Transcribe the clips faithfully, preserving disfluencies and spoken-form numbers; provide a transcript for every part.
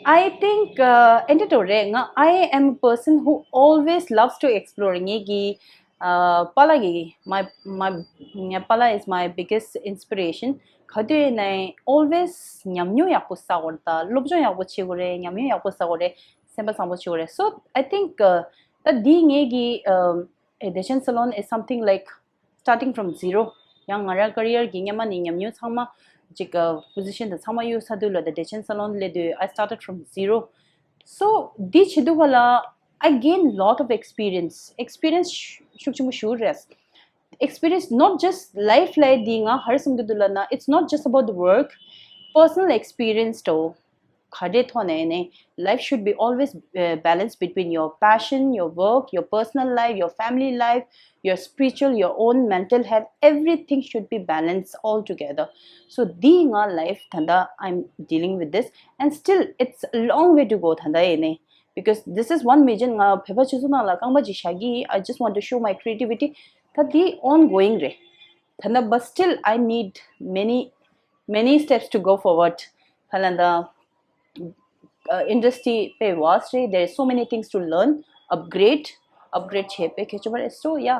I think uh, ཨེ་འདྲ་འདྲ་རེད། ང་I am a person who always loves to explore. ངེད་ཀྱི uh, པཱ་ལགས་ཀྱི་my my ངའི་པཱ་ལགས is my biggest inspiration. ག་དུས་ནས་always ཉམས་མྱོང་ཡག་པོ་བསགས་དགོས་རེད། ད་སློབ་སྦྱོང་ཡག་པོ་བྱེད་དགོས་རེད། ཉམས་མྱོང་ཡག་པོ་བསགས་དགོས་རེད། སེམས་པ་བཟང་པོ་བྱེད་དགོས་རེད། So I think uh, ད་འདི་ངེད་ཀྱི um, a Dechen salon is something like starting from zero. ཡང་ང་རང་career གི་སྔོན་མ་ནས་ཉམས་མྱོང་ཚང་མ་ཅིག་position དང་ཚང་མ་ཡོད་ས་དུས་ལ། The Dechen salon སླེབས་དུས་I started from zero. So འདི་བྱེད་དུས་ལ་I gain lot of experience. Experience ཤུགས་ཆེན་པོ་ཞིག་རེད། Experience not just life ལ། འདི་ང་ག་རེ་བསམ་གྱི་འདུག་ལབ་ན, it's not just about the work. Personal experience དོ། ག་འདྲའི་ཐོག་ནས་ནི། Life should be always uh, balanced between your passion, your work, your personal life, your family life, your spiritual, your own mental health. Everything should be balanced all together. So འདི་ང་life ད་ལྟ་I'm dealing with this, and still it's a long way to go. ད་ལྟ་ཡིན་ནི། Because this is one vision. ང་བོད་པ་སྤྱི་ཚོགས་ནང་ལ་རྐང་པ་ཅིག་བཞག་གི་ཡིན། I just want to show my creativity. ད་འདི་ongoing རེད། ད་ལྟ། But still I need many many steps to go forward. ད་ལྟ་ད་uh, industry དཔེ་vast རེད། There is so many things to learn, upgrade, upgrade བྱེད་དཔེ་གལ་ཆེན་པོ་རེད། So yeah,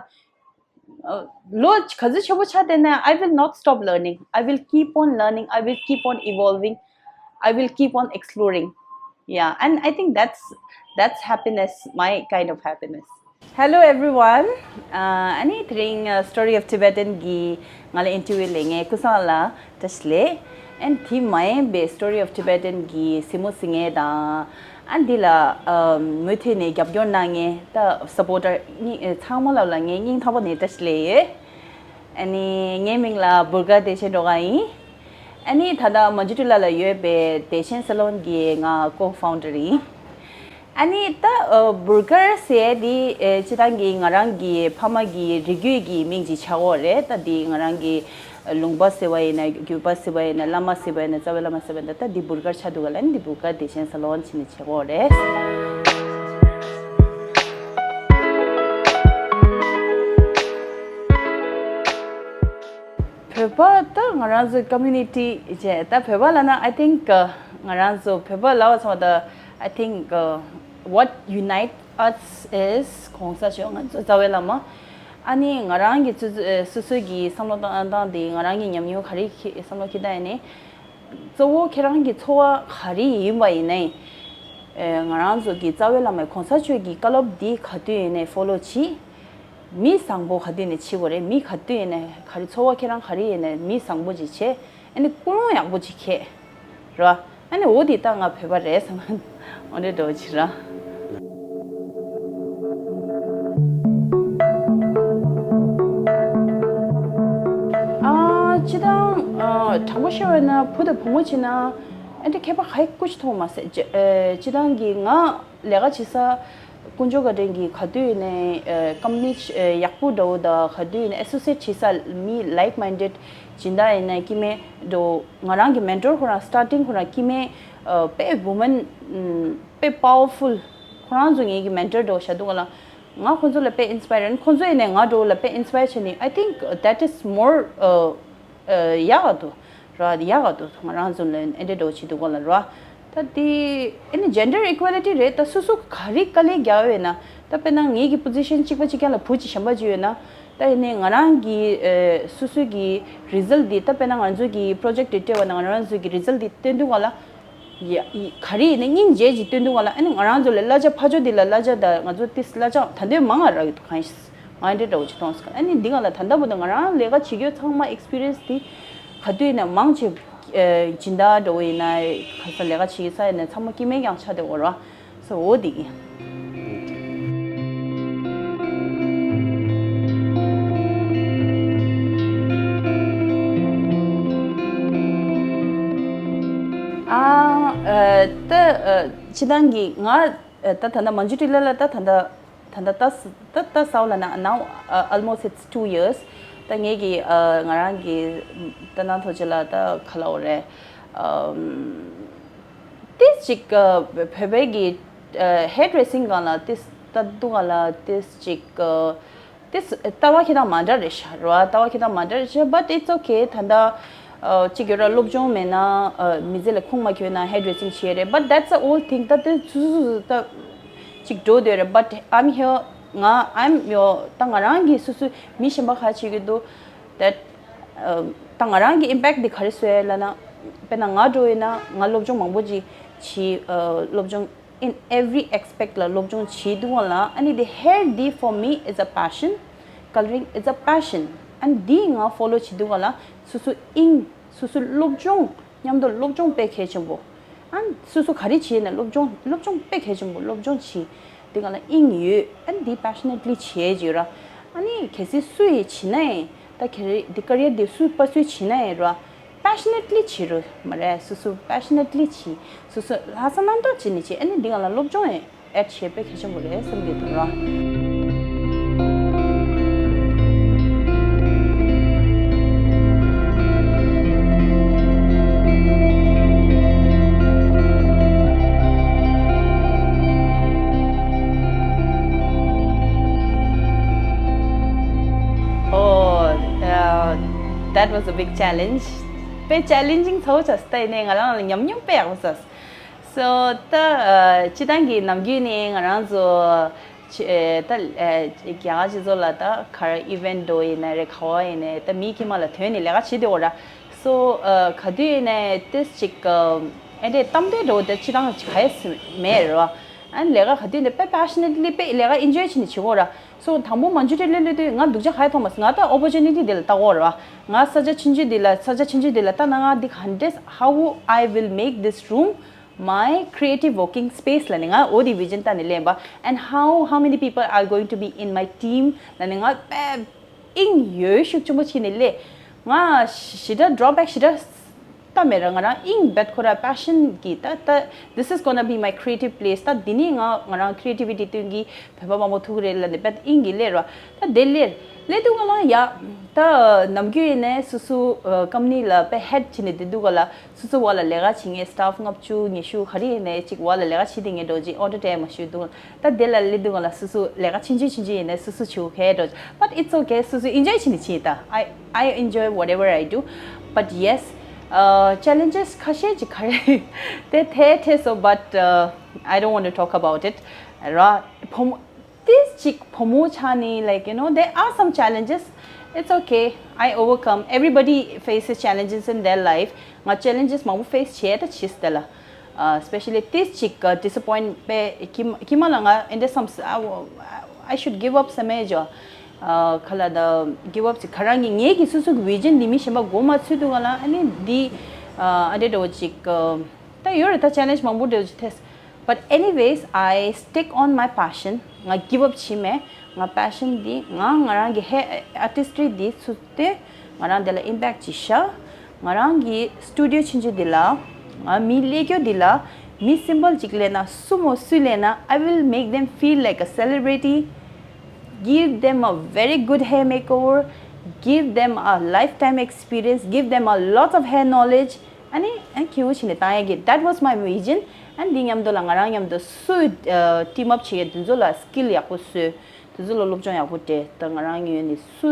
uh, ལོ་ག་ཚོད་ཆེན་པོ་ཆགས་བསྡད་ན། I will not stop learning. I will keep on learning. I will keep on evolving. I will keep on exploring. Yeah, and I think that's that's happiness, my kind of happiness. Hello everyone. Uh, ཨ་ནི་དེ་རིང་uh, Story of Tibetan གི་ང་ལ་interview ལེན་མཁན་ཀུན་བཟང་ལགས་བཀྲ་ཤིས་བདེ་ལེགས། ཨ་ནི་དེ་མ་ཡིན་པའི་Story of Tibetan གི་སྲིང་མོ་སྲིང་མཁན་དང་། ཨ་ནི་འདི་ལ་um, མུ་མཐུད་ནས་རྒྱབ་སྐྱོར་གནང་མཁན་ད་supporter གཉིས་ཚང་མ་ལ་ལ་ངས་སྙིང་ཐག་པ་ནས་བཀྲ་ཤིས་ལེགས་ཡོད། ཨ་ནི་ངའི་མིང་ལ་བུར་དཀར་བདེ་ཆེན་སྒྲོལ་དཀར་ཡིན། ཨ་ནི་ད་ལྟ་མོན་ཇུ་ཊི་ལ་ལ་ཡོད་པའི་བདེ་ཆེན་སེ་ལོན་གྱི་ང་co-founder ཡིན། ཨ་ནི་ད་ཨ་བུར་དཀར་ཟེར་ཡས་འདི་ཨེ་སྤྱིར་བཏང་གི་ང་རང་གི་ཕ་མ་གི་རིགས་རྒྱུད་ཀྱི་མིང་ཅིག་ཆགས་ཡོད་རེད། ད་འདི་ང་རང་གི་ལུང་པ་ཟེར་བ་ཡིན་ན། རྒྱུད་པ་ཟེར་བ་ཡིན་ན། བླ་མ་ཟེར་བ་ཡིན་ན། རྩ་བའི་བླ་མ་ཟེར་བ་ཡིན་ན། ད་འདི་བུར་དཀར་ཆགས་འདུག་ག་ལ། ཨ་ནི་འདི་བུར་དཀར་བདེ་ཆེན་སེ་ལོན་བྱས་ནས་བྱེད་ཀྱི་ཡོད་རེད། བོད་པ་ད་ང་རང་ཚོའི་community བྱས། ད་བོད་པ་ལབ་ན་I think ང་རང་ཚོ་བོད་པ་ལབ་པ་ཚང་མ་ད། I think uh, what unite us is གོང་ས་མཆོག་ང་ཚོ་རྩ་བའི་བླ་མ། ཨ་ནི་ང་རང་གི་སོ་སོ་སོ་སོའི་གི་བསམ་བློ་བཏང་སྟངས་དེ། ང་རང་གི་ཉམས་མྱོང་ག་རེ་ཁྱེད་བསམ་བློ་འཁྱེར་སྟངས་ཡིན་ནའི། གཙོ་བོ་ཁྱེད་རང་གི་འཚོ་བ་ག་རེ་ཡིན་པ་ཡིན་ནའི། ཨེ་ང་རང་ཚོ་གི་རྩ་བའི་བླ་མའི་གོང་ས་མཆོག་གི་བཀའ་སློབ་འདི་ག་དུས་ཡིན་ནའི་follow བྱེད། མི་བཟང་པོ་ག་དུས་ནས་བྱེད་དགོས་རེད། མི་ག་དུས་ཡིན་ནའི་ག་རེ་འཚོ་བ་ཁྱེད་རང་ག་རེ་ཡིན་ནའི་མི་བཟང་པོ་ཅིག་བྱེད། ཨ་ནི་ཀུན་སློང་ཡག་པོ་ཅིག་འཁྱེར། རེད་བ། ཨ་ནི་འོ་དེ་ད་ང་བོད་པ་རེད་བསམ། འོ་འདྲ་འདྲ་བོ་ཅིག་རེད། ཨ་སྤྱིར་བཏང་ཨ་དྲང་པོ་བཤད་པ་ན་བུ་དང་བུ་མོ་བྱེད་ན་ཨ་འདྲ་ཁྱད་པར་ག་ཡེ་ཀུ་ཅི་མཐོང་མ་སྲིད། སྤྱི་ཨ་སྤྱིར་བཏང་གི་ང་ལས་ཀ་བྱེད་ས་དཀོན་མཆོག་དགའ་ལྡན་གྱི་ག་དུས་ཡིན་ནའི་ཨ་company ཨ་ཡག་པོ་འདྲ་བོ་དང་། ག་དུས་ཡིན་ནའི་associate བྱེད་ས་མི་like minded སྦྱིན་བདག་ཡིན་ནའི་སྐྱེ་དམན་འདྲ་བོ། ང་རང་གི་mentor ཁོ་རང་starting ཁོ་རང་སྐྱེ་དམན་ཨ་དཔེ་woman ཨམ་དཔེ་powerful ཁོ་རང་ཚོ་ངེད་ཀྱི་mentor འདྲ་བོ་བཞག་འདུག་ག་ལ། ང་ཁོ་ཚོ་ལ་དཔེ་inspire། ཨ་ནི་ཁོ་ཚོ་ཡིན་ནའི་ང་འདྲ་བོ་ལ་དཔེ་inspire བྱས་ནས། I think that is more ཨ་ཨ་ཡག་ག་འདུག་ར། ཡག་ག་འདུག་ང་རང་ཚོ་ལ་ཨེ་འདྲ་འདྲ་བོ་བྱེད་འདུག་ག་ལ་ར། ད་དེ་ཨ་ནི་gender equality རེད། ད་སོ་སོ་ག་རེ་དཀའ་ལས་རྒྱག་ཡོད་ན། ད་དཔེར་ན་ངེད་ཀྱི་position གཅིག་པ་གཅིག་རྐྱང་ལ་བུ་གཅིག་གཞན་པ་གཅིག་ཡོད་ན། ད་ཡིན་ནའི་ང་རང་གི་ཨ་སོ་སོའི་གི་result འདི། ད་དཔེར་ན་ང་ཚོ་གི་project དེ་སྤྲད་པ་ན་ང་རང་ཚོ་གི་result འདི་སྟོན་དུས་ག་ལ། ཡ་ཡ་ག་རེ་ཡིན་ནའི་སྙིང་རྗེ་ཅིག་སྟོན་དུས་ག་ལ། ཨ་ནི་ང་རང་ཚོ་ལ་གླ་ཆ་ཕར་ཕྱོགས་འདི་ལ་གླ་ཆ་དང་ང་ཚོ་ཏིས་གླ་ཆ་ད་འདོད་མང་ང་རག་ཡོད་དུ་གང་ཡིན། ང་འདྲ་འདྲ་བོ་ཅིག་མཐོང་སོང་། ཨ་ནི་འདི་ག་ལ་ད་ལྟ་བུ་ད་ང་རང་ལས་ཀ་བྱེད་རྒྱུ་ཚང་མ་experience འདི་ག་དུས་ཡིན་ན་མང་ཆེ་ཨ་སྦྱིན་བདག་འདྲ་བོ་ཡིན་ན། ག་ས་ལས་ཀ་བྱེད་ས་ཡིན་ན་ཚང་མ་སྐྱེ་དམན་རྐྱང་ཆགས་བསྡད་ཡོད་རེད་བ། So འོ་དེ་གི། ཨ་ཨ་ད་ཨ་སྤྱིར་བཏང་གི་ང་ཨ་ད་ད་ལྟ་མོན་ཇུ་ཊི་ལ་ལ་ད་ད་ལྟ་ད་ལྟ་ད་ད་ད་ས་བ་ལ་ན་now uh, almost it's two years. ད་ངེད་ཀྱི་ཨ་ང་རང་གི་ད་ནང་ཐོག་ཅི་ལ་ད་ག་ལ་འོ་རེད། ཨམ་ཏིས་ཅིག་ཨ་བོད་པའི་གི་ཨ་hairdressing སྒང་ལ་ཏིས་ད་འདུག་ག་ལ། ཏིས་ཅིག་ཨ་ཏིས་ལྟ་བ་ཁྱེད་དང་མ་འདྲ་རེད་ཤག་རེད་བ། ལྟ་བ་ཁྱེད་དང་མ་འདྲ་རེད་ཤག But it's okay. ད་ད་ ཨ་གཅིག་ཡོད་ར། སློབ་སྦྱོང་མེད་ན་ཨ་མི་ཚེ་ལ་ཁུངས་མ་འཁྱོལ་ན་hairdressing་བྱེད་རེད། But that's a old thing. ད་དེ་སུ་སུ་སུ་ད་གཅིག་འགྲོ་འདོད་རེད། But I'm here. ང་I'm your ད་ང་རང་གིས་སུ་སུ་མི་གཞན་པ་ག་བྱེད་ཀྱི་འདུག that ཨ་ད་ང་རང་གི་impact་དེ་ག་རེ་བཟོ་ཡ་ལབ་ན། དཔེར་ན་ང་འགྲོ་ཡིན་ན་ང་སློབ་སྦྱོང་མང་པོ་ཅིག་བྱེད། ཨ་སློབ་སྦྱོང་in every aspect ལ་སློབ་སྦྱོང་བྱེད་འདུག་ག་ལ། ཨ་ནི་དེ་hair དེ་for me is a passion. Colouring is a passion. ཨ་ནི་དེ་ང་follow་བྱེད་འདུག་ག་ལ། སོ་སོ་དབྱིངས་སོ་སོ་སློབ་སྦྱོང་མཉམ་དུ་སློབ་སྦྱོང་དཔེ་གལ་ཆེན་པོ། ཨ་ནི་སོ་སོ་ག་རེ་བྱེད་ན་སློབ་སྦྱོང་སློབ་སྦྱོང་དཔེ་གལ་ཆེན་པོ། སློབ་སྦྱོང་བྱེད་འདི་ག་ལ་དབྱིངས་ཡོད། ཨ་ནི་འདི་passionately་བྱེད་ཀྱི་ཡོད་ར། ཨ་ནི་གལ་སྲིད་སུ་ཡིས་བྱེད་ན་ཡང་ད་ཁེ་རེ་འདི་career་འདི་སུ་པ་སུས་བྱེད་ན་ཡང་ར། Passionately་བྱེད་རོགས་མ་རེད། སོ་སོ་passionately་བྱེད། སོ་སོ་ལྷག་བསམ་རྣམ་དག་བྱེད་ནས་བྱེད། ཨ་ནི་འདི་ག་ལ་སློབ་སྦྱོང་ཡང་add་བྱེད་དཔེ་གལ་ཆེན་པོ་རེད་བསམ་གྱི་འདུག་ར། Oh, uh, that was a big challenge. དཔེ་challenging་ཚ་བོ་ཆགས་སོང་། ད་ཡིན་ནའི་ང་རང་ལ་ཉམས་མྱོང་དཔེ་ཡག་པོ་བྱུང་སོང་། So ད་ཨ་སྤྱིར་བཏང་གི་ནམ་རྒྱུན་ནས་ང་རང་ཚོ་ཆེ་ད་ཨ་རྒྱ་གར་སྤྱི་ཚོགས་ལ་ད་ག་རེ་event་འགྲོ་ཡིན་ན་རེད། ག་བ་ཡིན་ནའི་ད་མིའི་དཀྱིལ་མ་ལ་ཐོན་ནས་ལས་ཀ་བྱེད་བསྡད་ཡོད་ར། So ཨ་ག་དུས་ཡིན་ནའི་ཏིས་ཅིག་ཨ་ཨེ་འདྲས་གཏམ་དཔེ་འགྲོ་ད་སྤྱིར་བཏང་ག་ཡེ་མེད་ར། ཨ་ནི་ལས་ཀ་ག་དུས་ནས་དཔེ་passionately་དཔེ་ལས་ཀ་enjoy་བྱས་ནས་བྱེད་ཀྱི་ཡོད་ར། So དང་པོ་མ་འཇུ་ཏེ་སླེབས་སླེབས་དུས་ང་སྡུག་ཅག་ག་ཡེ་མཐོང་མ་སོང་། ང་ད་opportunity་འདི་ལ་ལྟ་གི་ཡོད་ར། ང་ས་ཆ་ཆུང་ཆུང་འདི་ལ་ས་ཆ་ཆུང་ཆུང་འདི་ལ་ལྟ་ན། ང་འདི་ག་འདྲས་how I will make this room my creative working space ལབ་ནས་ང་འོ་དེ་vision་བཏང་ནས་སླེབས་པ། And how how many people are going to be in my team ལབ་ནས་ང་དཔེ་དབྱིངས་ཡོད་ཤུགས་ཆེན་པོ་བྱས་ནས་སླེབས། ང་ཞེ་དྲག་drawback་ཞེ་དྲག་ལྟ་མེད་ར། ང་རང་དབྱིངས་རྦད་ཁོ་ར་passion་གི་ད་ད་this is gonna be my creative place། ད་འདི་ནས་ང་ང་རང་creativity་སྟོན་གྱི་བོད་པ་མང་པོ་ཐུག་གི་རེད་ལབ་ནས་རྦད་དབྱིངས་ཀྱི་སླེབས་ར། ད་དེ་སླེབས་སླེབས་དུས་ག་ལ་ཡ་ད་ནམ་རྒྱུན་ཡིན་ནའི་སོ་སོ་ཨ་company་ལ་དཔེ་head་བྱས་ནས་བསྡད་དུས་ག་ལ། སོ་སོ་འོག་ལ་ལས་ཀ་བྱེད་མཁན་staff་ལྔ་བཅུ་ཉི་ཤུ་ག་རེ་ཡིན་ནའི་ཅིག་འོག་ལ་ལས་ཀ་བྱེད་བསྡད་མཁན་འདྲ་བོ་ཅིག་order་སྤྲད་མ་ཞུ་འདུག་ད་དེ་ལ་སླེབས་དུས་ག་ལ་སོ་སོ་ལས་ཀ་ཆུང་ཆུང་ཆུང་ཆུང་ཡིན་ནའི་སོ་སོ་བྱེད་དགོས་མཁན་འདྲ་བོ་ཅིག But it's okay. སོ་སོ་enjoy་བྱས་ནས་བྱེད། ད་I I enjoy whatever I do. But yes, uh, challenges་ཁ་ཤས་ཅིག་ག་རེ་དེ་ཐེ་ཐེ་སོང་། But uh, I don't want to talk about it. ར་བུ་མོ་ཏིས་ཅིག་བུ་མོ་ཆགས་ནས་like you know there are some challenges. It's okay. I overcome. Everybody faces challenges in their life. ང་challenges་མང་པོ་face་བྱས་ད་བྱས་ད་ལ། Uh, especially ཏིས་ཅིག་disappoint དཔེ་ཀྱི་ཀྱི་མ་ལ་ང་འདི་འདྲས་བསམ། I should give up་བསམ་མེད་ཅོ། Uh, ག་ལ་ད་give up་ཅིག་ག་རང་གི་ངེད་ཀྱི་སོ་སོ་གི་vision་འདི་མི་གཞན་པ་མགོ་མ་ཚོས་འདུག་ག་ལ། ཨ་ནི་འདི་ཨ་འདྲས་འདྲ་བོ་ཅིག་ད་ཡོད་རེད། ད་challenge་མང་པོ་འདྲ་བོ་ཅིག་ཐེས། But anyways, I stick on my passion. ང་give up་བྱས་མེད། ང་passion་འདི་ང་ང་རང་གི་hair artistry་འདི་ཚུད་དེ་ང་རང་འདི་ལ་impact་ཅིག་བཞག་ང་རང་གི་studio་ཆུང་ཆུང་འདི་ལ་ང་མི་སླེབས་རྒྱུ་འདི་ལ་མི་simple་ཅིག་སླེབས་ན་སུ་མོ་སུ་སླེབས་ན། I will make them feel like a celebrity. Give them a very good hair makeover. Give them a lifetime experience. Give them a lot of hair knowledge. ཨ་ནི་ཨ་ཁྱེའུ་ཕྱིན་ནས་བཏང་ཡ་གི that was my vision. ཨ་ནི་འདི་མཉམ་དུ་ལ་ང་རང་མཉམ་དུ་སུ་ཨ་team up་བྱེད་ཡ་དེ་ཚོ་ལ་skill་ཡག་པོ་གསོས། དེ་ཚོ་ལ་སློབ་སྦྱོང་ཡག་པོ་སྤྲད། ད་ང་རང་ངོས་ནས་སུ་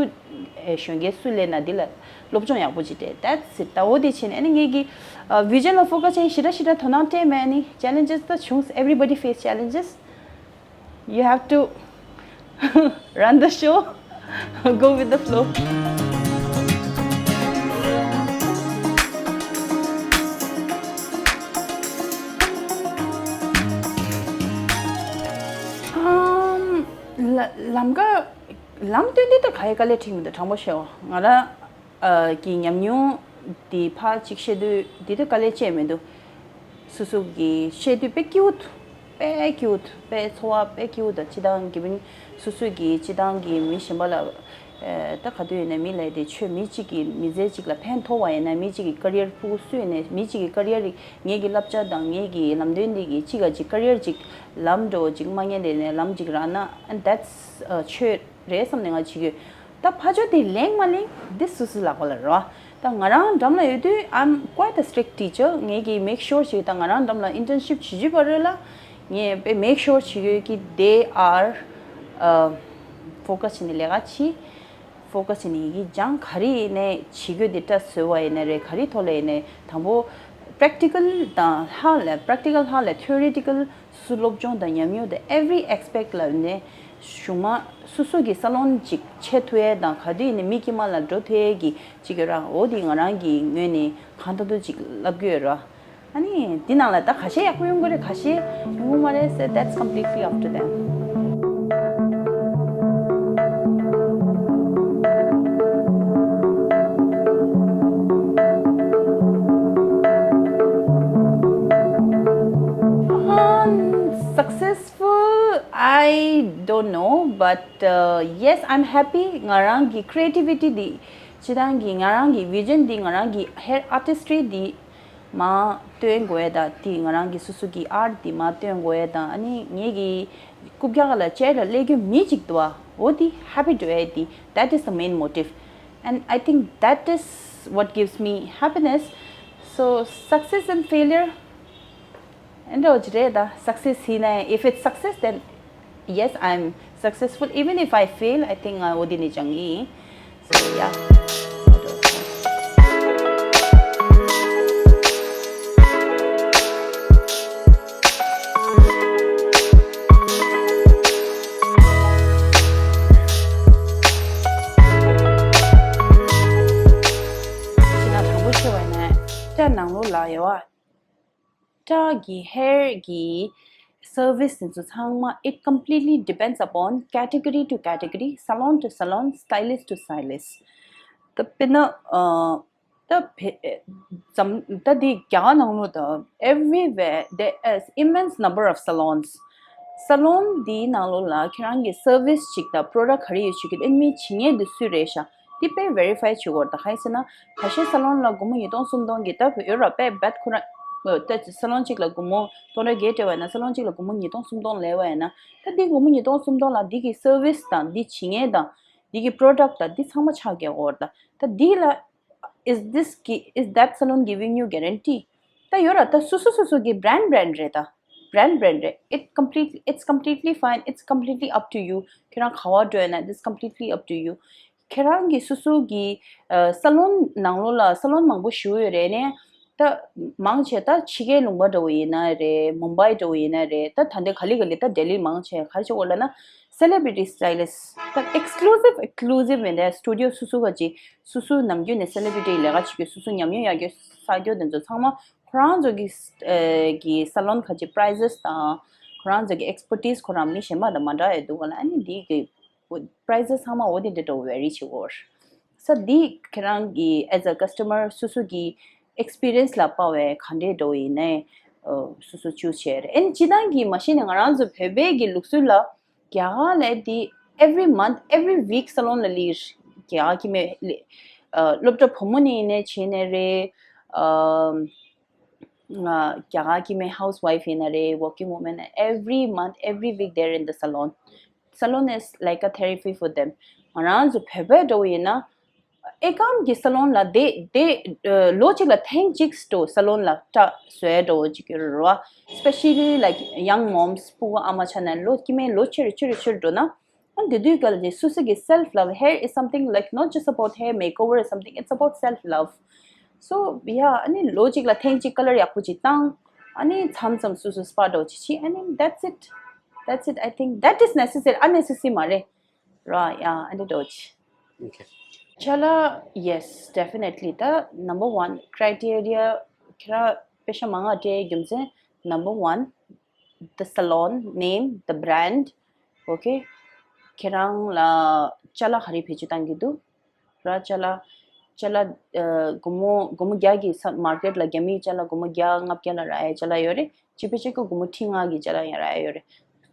ཨེ་གཞོན་སྐྱེས་སུ་སླེབས་ན་འདི་ལ་སློབ་སྦྱོང་ཡག་པོ་ཅིག་སྤྲད། That's it. ད་འོ་དེ་བྱས་ནས་ཨ་ནི་ངེད་ཀྱི་ཨ་vision་ལ་focus་བྱས་ཞེ་དྲག་ཞེ་དྲག་དོ་སྣང་སྤྲད་མེད། ཨ་ནི་challenges་ད་བྱུང་། Everybody face challenges. You have to run the show, go with the flow. Um, ལ་ལམ་ཀ་ལམ་སྟོན་དེ་ད་ག་ཡེ་དཀའ་ལས་འཕྲད་མི་འདུག་དྲང་པོ་བཤད་པ་ང་རང་ཨ་གི་ཉམས་མྱོང་འདི་ཕར་ཅིག་བཤད་དུས་འདི་ད་དཀའ་ལས་ཅིག་མི་འདུག་སོ་སོ་གི་བཤད་དུས་དཔེ་སྐྱིད་པོ་འདུག་དཔེ་སྐྱིད་པོ་འདུག་དཔེ་ཚོར་བ་དཔེ་སྐྱིད་པོ་འདུག་སྤྱིར་བཏང་གི་མི་སོ་སོ་གི་སྤྱིར་བཏང་གི་མི་གཞན་པ་ལ་ཨ་ད་ག་དུས་ཡིན་ན་མི་ལབ་དེ་ཆོས་མི་གཅིག་གི་མི་ཚེ་གཅིག་ལ་ཕན་ཐོགས་པ་ཡིན་ན། མི་གཅིག་གི་career་ཕྲུ་གུ་སུ་ཡིན་ནའི་མི་གཅིག་གི་career་རིགས་ངེད་ཀྱི་བསླབ་བྱ་དང་ངེད་ཀྱི་ལམ་སྟོན་འདི་གི་གཅིག་ག་གཅིག་career་གཅིག་ལམ་འགྲོ་གཅིག་མ་ཉན་དེ་ནས་ལམ་གཅིག་རག་ན། And that's ཆོས་རེད་བསམ་ནས་ང་བྱེད་ཀྱི་ཡོད། ད་ཕར་ཕྱོགས་དེ་ལེགས་མ་ལེགས་འདི་སུ་སུ་ལག་པ་ལ་རེད་བ། ད་ང་རང་འགྲམ་ལ་ཡོད་དུས་I'm quite a strict teacher. ངེད་ཀྱིས་make sure་བྱེད། ད་ང་རང་འགྲམ་ལ་internship་བྱེད་བྱེད་པ་རེད་ལ་ངས་དཔེ་make sure་བྱེད་ཀྱི་ཡོད་ཀི་they are uh, focus་བྱས་ནས་ལས་ཀ་བྱེད། ཕོ་ཀ་སི་བྱེད་ནི་ཡིན་གྱི་སྦྱང་ག་རེ་ཡིན་ནའི་བྱེད་དགོས་དེ་ཏྲ་བཟོས་པ་ཡིན་ན་རེད། ག་རེ་ཐོག་ལ་ཡིན་ནའི་དང་པོ་practical་དང་ལྷག་ལ་practical་ལྷག་ལ་theoretical་སུ་སློབ་སྦྱོང་དང་ཉམས་མྱོང་དང་every aspect་ལ་ནས་གཞུང་མ་སོ་སོ་གི་ས་ལོན་ཅིག་ཆེ་ཐུ་ཡས་དང་ག་དུས་ཡིན་ནའི་མི་དཀྱིལ་མ་ལ་འགྲོ་ཐུ་ཡས་ཀྱི་ཅིག་ཡོད་ར། འོ་དེ་ང་རང་གི་ངོས་ནས་གང་ཐུབ་ཐུབ་ཅིག་ལབ་ཀྱི་ཡོད་ར། ཨ་ནི་འདི་ནང་ལ་ད་ཁ་ཤས་ཡག་པོ་ཡོང་གི་རེད། ཁ་ཤས་ཡོང་གི་མ་རེད་ཟེར། That's completely up to them. Um, successful, I don't know, but uh, yes, I'm happy. ང་རང་གི་creativity་འདི་ཅི་ཐང་གི་ང་རང་གི་vision་འདི་ང་རང་གི་hair artistry་འདི་མ་སྟོན་དགོས་ཡས་དང་དེ་ང་རང་གི་སོ་སོ་གི་art་དེ་མ་སྟོན་དགོས་ཡས་དང་ཨ་ནི་ངེད་ཀྱི་རྐུབ་བཀྱག་ལ་chair་ལ་སླེབས་རྒྱུ་མི་གཅིག་འདུག་བ། འོ་དེ་happy་འགྲོ་ཡས་དེ། That is the main motive, and I think that is what gives me happiness. So success and failure and all that, success ཡིན་ན། If it's success, then yes, I'm successful. Even if I fail, I think I would in a changi. So yeah. ཅི་ན་དྲང་པོ་བཤད་པ་ཡིན་ན་ད་ནང་ལོགས་ལ་ཡོད་བ། ཏྲ་གི་hair་གི་service་དེ་ཚོ་ཚང་མ། It completely depends upon category to category, salon to salon, stylist to stylist. ད་དཔེར་ན་ཨ་ད་བེ་ཙམ་ད་འདི་རྒྱ་གར་ནང་ལོགས་ད་everywhere there is immense number of salons. Salon་འདིའི་ནང་ལོགས་ལ་ཁྱེད་རང་གི་service་ཅིག་དང་product་ག་རེ་ཡོད་ཅིག་གི་ཨེ་མི་བྱེད་མཁན་དེ་སུ་རེད་ཤག་འདི་དཔེ་verify་བྱེད་དགོས་རེད། ད་ག་ཡིན་ཟེར་ན་ཁ་ཤས་salon་ལ་སྒོར་མོ་ཉིས་སྟོང་སུམ་སྟོང་གི་ད་ཡོད་ར། དཔེ་རྦད་ཁོ་རང་ད་salon་གཅིག་ལ་སྒོར་མོ་སྟོང་ཕྲག་བརྒྱད་སྤྲད་པ་ཡིན་ན་salon་གཅིག་ལ་སྒོར་མོ་ཉིས་སྟོང་སུམ་སྟོང་ལེན་པ་ཡིན་ན། ད་འདི་སྒོར་མོ་ཉིས་སྟོང་སུམ་སྟོང་ལ་འདི་གི་service་དང་འདི་བྱེད་མཁན་དང་འདི་གི་product་དང་འདི་ཚང་མ་ཆགས་ཀྱི་ཡོད་རེད། ད་ད་འདི་ལ་is this gi- is that salon giving you guarantee? ད་ཡོད་ར། ད་སོ་སོ་སོ་སོ་གི་brand brand་རེད། ད་brand brand་རེད། It completely, it's completely fine, it's completely up to you. ཁྱེད་རང་ག་བ་འགྲོ་ཡིན་ན་it's completely up to you. ཁྱེད་རང་གི་སོ་སོ་གི་ཨ་salon་ནང་ལོགས་ལ་salon་མང་པོ་ཞིག་ཡོད་རེད་ནས། ད་མང་ཆེ་ད་ཕྱི་རྒྱལ་ལུང་པ་འདྲ་བོ་ཡིན་ན་རེད། མུམ་བྷའི་འདྲ་བོ་ཡིན་ན་རེད། ད་ད་འདི་ག་ལེ་ག་ལེ་ད་ལྡི་ལི་མང་ཆེ་ག་རེ་བྱེད་དགོས་ལབ་ན་celebrity stylist། ད་exclusive exclusive་མིན་ད་studio་སོ་སོ་ག་ཅིག་སོ་སོ་ནམ་རྒྱུན་ནས་celebrity་ལས་ཀ་བྱེད་རྒྱུ། སོ་སོ་ཉམས་མྱོང་ཡག་རྒྱུ་ས་རྒྱུ་དེ་ཚོ་ཚང་མ་ཁོ་རང་ཚོ་གི་ཨེ་གི་salon་ག་ཅིག་prices་དང་ཁོ་རང་ཚོ་གི་expertise་ཁོ་རང་མི་གཞན་པ་དང་མ་འདྲ་ཡོད་འདུག་ག་ལ། ཨ་ནི་འདི་གི་prices་ཚང་མ་འོ་དེ་འདྲ་འདྲ་བོ་vary་བྱེད་དགོས། ས་འདི་ཁྱེད་རང་གི་as a customer་སོ་སོ་གི་experience་ལ་དཔག་པའི་ག་འདྲའི་འདྲ་བོ་ཡིན་ནའི་ཨ་སོ་སོ་choose་བྱས་རེད། ཨ་ནི་སྤྱིར་བཏང་གི་མ་གཞི་ནས་ང་རང་ཚོ་བོད་པའི་གི་ལུགས་སྲོལ་ལ་རྒྱ་གར་ལ་འདི་every month, every week salon་ལ་སླེབས། རྒྱ་གར་སྐྱེ་དམན་སླེབས། ཨ་སློབ་གྲྭ་བུ་མོ་ནས་ཡིན་ནའི་བྱས་ནའི་རེད། ཨ་རྒྱ་གར་སྐྱེ་དམན་housewife་ཡིན་ན་རེད། Working woman, every month, every week they're in the salon. Salon is like a therapy for them. ང་རང་ཚོ་བོད་པའི་འདྲ་བོ་ཡིན་ན་ཨེ་ཀམ་གྱི་salon་ལ་དེ་དེ་ལོ་གཅིག་ལ་ཐེངས་གཅིག་ཏུ་salon་ལ་སྐྲ་བཟོ་ཡ་འདྲ་བོ་ཅིག་ཡོད་རེད་བ། Especially like young moms། ཕྲུ་གུ་ཨ་མ་ཆགས་ནས་ལོ་སྐྱེ་དམན་ལོ་ཆེ་རུ་ཆེ་རུ་ཆེ་རུ་འགྲོ་ན། ཨ་དེ་དུས་སྐབས་ལ་དེ་སོ་སོ་གི་self love, hair is something like not just about hair makeover or something, it's about self love. So yeah, ཨ་ནི་ལོ་གཅིག་ལ་ཐེངས་གཅིག་color་ཡག་པོ་ཅིག་བཏང་། ཨ་ནི་མཚམས་མཚམས་སོ་སོ་spa་འདྲ་བོ་ཅིག་བྱེད། ཨ་ནི་that's it, that's it. I think that is necessary. Unnecessary་མ་རེད་ར། Yeah, ཨ་ནི་འདྲ་བོ་ཅིག Okay. ཅ་ལག yes, definitely. ད་number one criteria་ཁྱེད་རང་པེ་ཤ་མང་ང་སྤྲད་རྒྱུ་མཚན། Number one, the salon name, the brand. Okay. ཁྱེད་རང་ལ་ཅ་ལག་ག་རེ་བེད་སྤྱོད་བཏང་གི་འདུག་ར། ཅ་ལག་ཅ་ལག་ཨ་སྒོར་མོ་སྒོར་མོ་བརྒྱ་གི་ས་market་ལ་རྒྱ་མིའི་ཅ་ལག་སྒོར་མོ་བརྒྱ་ལྔ་བརྒྱ་ལ་རག་ཡ་ཅ་ལག་ཡོད་རེད། ཅི་པེ་ཅེ་ཀ་སྒོར་མོ་ཁྲི་ལྔ་གི་ཅ་ལག་ཡང་རག་ཡ་ཡོད་རེད།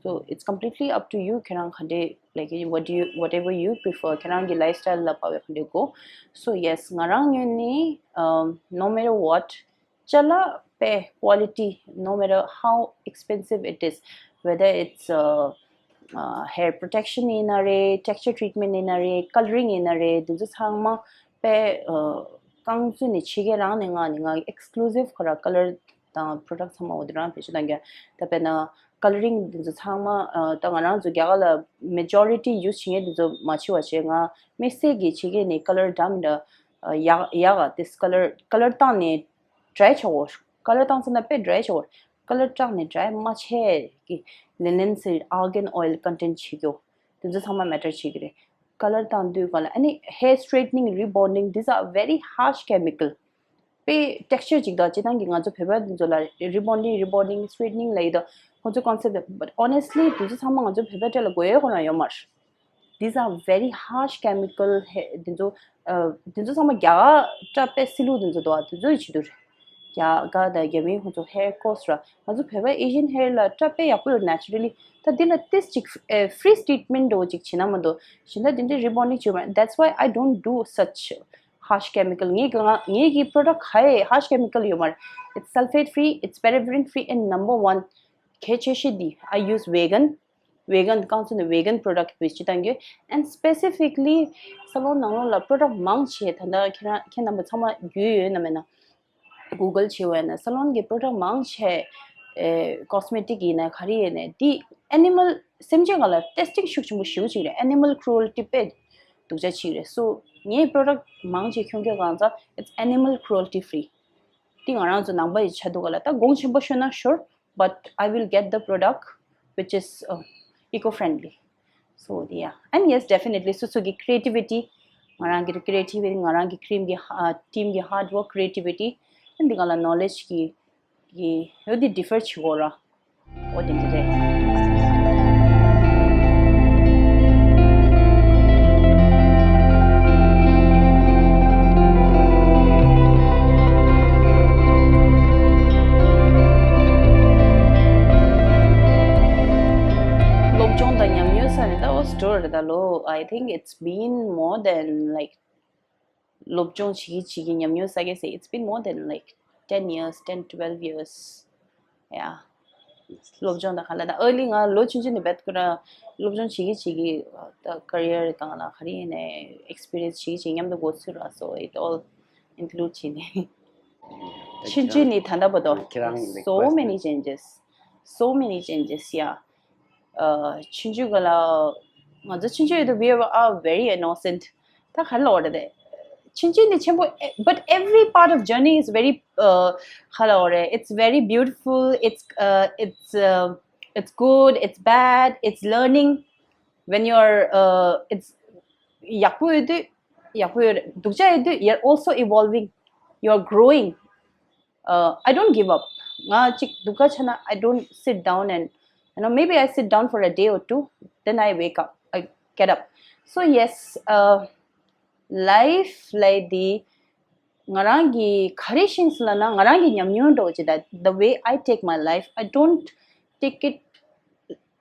So it's completely up to you. ཁྱེད་རང་ག་འདྲས་like what do you, whatever you prefer. ཁྱེད་རང་གི་lifestyle་ལ་དཔག་པའི་ག་འདྲས་དགོས། So yes, ང་རང་ངོས་ནས་um, no matter what, ཅ་ལག་པའི་quality, no matter how expensive it is, whether it's uh, uh, hair protection་ཡིན་ན་རེད། Texture treatment་ཡིན་ན་རེད། Colouring་ཡིན་ན་རེད། འདི་ཚོ་ཚང་མ་པའི་uh, རྐང་བཙུགས་ནས་ཕྱི་རྒྱལ་རང་ནས་མངགས་ནས་ང་exclusive་ཁོ་ར་colour དང་product་ཚང་མ་འོ་དེ་རང་བེད་སྤྱོད་གཏང་གི་ཡོད། ད་དཔེར་ན་colouring་དེ་ཚོ་ཚང་མ་ཨ་ད་ང་རང་ཚོ་རྒྱ་གར་ལ་majority use་བྱེད་མཁན་དེ་ཚོ་མ་བྱེད་པ་བྱས། ང་དམིགས་བསལ་གྱི་བྱེད་མཁན་ནི་colour་བཏང་ནི་འདྲ་ཡག་ཡག་ག this colour colour་བཏང་ནས་dry་བྱ་དགོས། colour་བཏང་ཚར་ན་དཔེ་dry་བྱ་དགོས། colour་བཏང་ནས་dry་མ་བྱས་ཀྱི་linen་ཟེར་argan oil content་བྱེད་རྒྱུ་དེ་ཚོ་ཚང་མ་matter་བྱེད་ཀྱི་རེད། colour་བཏང་དུས་ག་ལ་ཨ་ནི་hair straightening, rebonding, these are very harsh chemical. དཔེ་texture་ཅིག་དང་སྤྱིར་བཏང་གི་ང་ཚོ་བོད་པ་འདི་ཚོ་ལ་rebonding, rebonding, straightening་ལབ་ཡོད་དོ། ཁོང་ཚོ་concept་but honestly་དེ་ཚོ་ཚང་མ་ང་ཚོ་བོད་པའི་སྐད་ལ་གོ་ཡ་ཁོ་རང་ཡོད་མ་རེད། These are very harsh chemical. ཧེ་དེ་ཚོ་ཨ་དེ་ཚོ་ཚང་མ་རྒྱ་གར་སྐྲ་དཔེ་སིལ་ལུགས་དེ་ཚོ་འདུག་ཨ། དེ་ཚོ་ཡི་བྱེད་དུ་རེད། རྒྱ་གར་དང་རྒྱ་མིའི་ཁོང་ཚོ་hair course་ར་ང་ཚོ་བོད་པའི་Asian hair་ལ་སྐྲ་དཔེ་ཡག་པོ་ཡོད་naturally། ད་འདི་ལ་ཏིས་ཅིག་ཨེ་freeze treatment་འདྲ་བོ་ཅིག་བྱེད་ན་མ་གཏོགས་གཞན་དག་དེ་འདྲའི་rebonding་བྱེད་མ་རེད། That's why I don't do such harsh chemical. ངའི་གི་ང་ངའི་གི་product་ག་ཡེ་harsh chemical་ཡོད་མ་རེད། It's sulfate free, it's paraben free, and number one གལ་ཆེ་ཤོས་འདི་I use vegan. vegan་རྐང་ཚུགས་ནས་vegan་product་བེད་སྤྱོད་གཏང་གི་ཡོད། And specifically་salon་ནང་ལོགས་ལ་product་མང་ཆེ་ད་ལྟ་ཁྱེད་རང་ཁྱེད་རྣམ་པ་ཚང་མ་རྒྱུས་ཡོད་ན་མེད་ན་Google་བྱས་པ་ཡིན་ན་salon་གི་product་མང་ཆེ་ཨེ་cosmetic་ཡིན་ན་ག་རེ་ཡིན་ནའི་འདི་animal་སེམས་ཅན་སྒང་ལ་testing་ཤུགས་ཆེན་པོ་ཞེ་པོ་ཅིག་རེད། Animal cruelty་དཔེ་སྡུག་ཅག་ཅིག་རེད། So་ངའི་product་མང་ཆེ་ཁྱོན་གྱི་གང་ཚ་it's animal cruelty free། འདི་ང་རང་ཚོ་ནང་པ་ཡི་ཆ་འདུག་ག་ལ་ད་གོང་ཆེན་པོ་ཤོད་ན་sure, but I will get the product which is uh, eco friendly. So yeah, and yes, definitely སོ་སོ་གི་creativity་ང་རང་གི་creativity་ང་རང་གི་cream་གི་ཧ- team་གི་hard work, creativity and་འདི་ག་ལ་knowledge་གི་གི་ཡོད་དེ་differ་བྱེད་དགོས་ར། འོ་དེ་འདྲ་རེད། སློབ་སྦྱོང་དང་ཉམས་མྱོང་ས་རེད་ད། འོ་སི་ཊོ་རེད་ད་ལོ། I think it's been more than like སློབ་སྦྱོང་བྱེད་ཀྱི་བྱེད་ཀྱི་ཉམས་མྱོང་ས་གས་སེ། It's been more than like ten years, ten, twelve years. Yeah. སློབ་སྦྱོང་དང་ག་ལ་ད་ཨར་ལི་ང་ལོ་ཆུང་ཆུང་ནས་བེད་ཁོ་ར་སློབ་སྦྱོང་བྱེད་ཀྱི་བྱེད་ཀྱི་ད་career་དང་ལ་ག་རེ་ཡིན་ནའི་experience་བྱེད་ཀྱི་བྱེད་མཉམ་དུ་འགོ་ཚུགས་ར། So it all include་བྱས་ནས་ཆུང་ཆུང་ནས་ད་ལྟ་བར་དུ་ཁྱེད་རང་so many changes, so many changes, yeah. ཆུང་ཆུང་ག་ལ་ང་ཚོ་ཆུང་ཆུང་ཡོད་དུས་we are very innocent. ད་ག་ལ་འོ་རེད་དེ། ཆུང་ཆུང་ནས་ཆེན་པོ། But every part of journey is very ག་ལ་འོ་རེད། It's very beautiful. It's uh, it's uh, it's good, it's bad, it's learning. When you're uh, it's ཡག་པོ་ཡོད་དུས་ཡག་པོ་ཡོད་རེད། སྡུག་ཅག་ཡོད་དུས you're also evolving, you're growing. Uh, I don't give up. ང་ཅིག་སྡུག་ག་ཆ་ན་I don't sit down and you know, maybe I sit down for a day or two, then I wake up, I get up. So yes, uh, life like the ང་རང་གི་ག་རེ་ཤེས་སོང་ལབ་ན་ང་རང་གི་ཉམས་མྱོང་འདྲ་བོ་ཅིག་ད། The way I take my life, I don't take it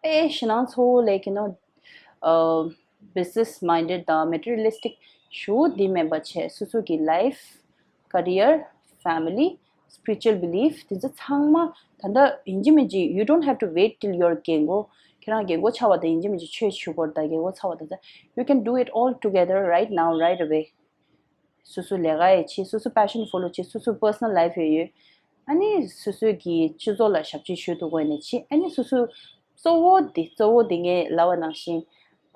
ཨེ་ཞེད་སྣང་ཚ་བོ་ལས་ཀྱི་ནོ། ཨ་business minded་དང་materialistic་ཞུ་འདི་མེད་པ་བྱས། སོ་སོ་གི་life, career, family, spiritual belief དེ་ཚོ་ཚང་མ་ད་ལྟ་ཡིན་གཅིག་མིན་གཅིག you don't have to wait till you're རྒན་གོག་ཁྱེད་རང་རྒན་གོག་ཆགས་པ་དང་ཡིན་གཅིག་མིན་གཅིག་ཆོས་ཞུ་དགོས་རེད། ད་རྒན་གོག་ཆགས་པ་དང་ཚ། You can do it all together right now, right away. སོ་སོ་ལས་ཀ་ཡི་བྱེད། སོ་སོ་passion follow་བྱེད། སོ་སོ་personal life་ཡི་ཡོད། ཨ་ནི་སོ་སོ་གི་སྤྱི་ཚོགས་ལ་ཞབས་ཕྱི་ཞུ་ཐུབ་དགོས་ནས་བྱེད། ཨ་ནི་སོ་སོ་གཙོ་བོ་དེ་གཙོ་བོ་དེ་ངས་ལབ་པ་ནང་བཞིན་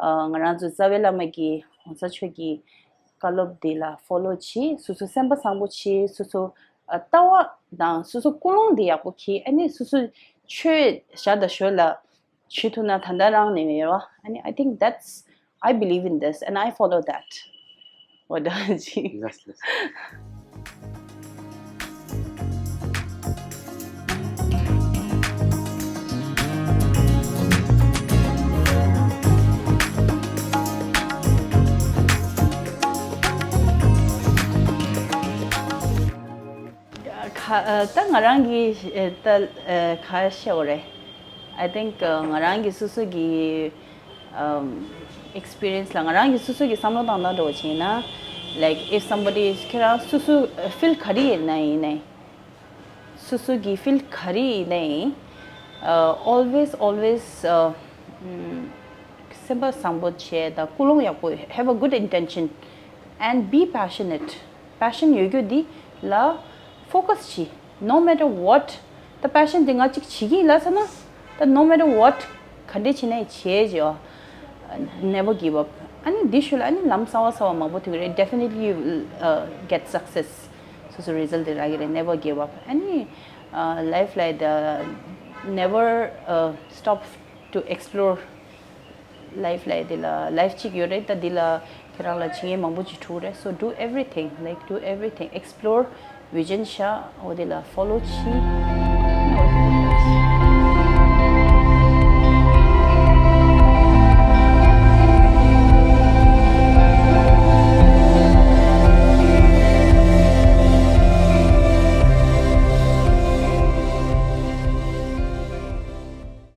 ཨ་ང་རང་ཚོ་རྩ་བའི་བླ་མ་གི་གོང་ས་མཆོག་གི་བཀའ་སློབ་དེ་ལ་follow་བྱེད། སོ་སོ་སེམས་པ་བཟང་པོ་བྱེད། སོ་སོ་ཨ་ལྟ་བ་དང་སོ་སོ་ཀུན་སློང་དེ་ཡག་པོ་གྱིས། ཨ་ནི་སོ་སོ་ཆོས་བྱ་དང་ཞོལ་ལ་བྱེད་ཐུབ་ན་ད་ལྟ་རང་ནས་ཡོད་པ། And I think that's, I believe in this and I follow that. What does you? Yes, yes. ཁ- ཨ་ད་ང་རང་གི་ཨ་ད་ཨ་ཁ་ཤས་འོ་རེད། I think ཨ་ང་རང་གི་སོ་སོ་གི་ཨམ་experience་ལ་ང་རང་གི་སོ་སོ་གི་བསམ་བློ་བཏང་སྟངས་འདྲ་བོ་བྱས་ན། Like if somebody is ཁྱེད་རང་སོ་སོ་field་ག་རེ་ཡིན་ན་ཡིན་ནའི། སོ་སོ་གི་field་ག་རེ་ཡིན་ནའི། ཨ་always, always ཨ་ཨམ་སེམས་པ་བཟང་པོ་བྱས་དང་ཀུན་སློང་ཡག་པོ། Have a good intention and be passionate. Passion་ཡོད་རྒྱུ་འདི་ལ་focus་བྱེད། No matter what ད་passion དེ་ང་གཅིག་བྱེད་ཀྱི་ཡིན་ལབ་ཚར་ན། ད་no matter what ག་འདྲས་བྱས་ནའི་བྱེད་བྱེད་ཨ། Never give up. ཨ་ནི་འདི་ཞུ་ལ་ཨ་ནི་ལམ་གསར་བ་གསར་བ་མང་པོ་ཐུག་གི་རེད། Definitely you will uh, get success. སོ་སོ་result དེ་རག་གི་རེད། Never give up. ཨ་ནི uh, life like the never uh, stop to explore. Life ལ་དེ་ལ་life གཅིག་ཡོད་རེད། ད་འདི་ལ་ཁྱེད་རང་ལ་བྱེད་མཁན་མང་པོ་ཅིག་འཁྲུག་རེད། So do everything, like, do everything, explore, vision བཞག་འོ་དེ་ལ་follow བྱེད།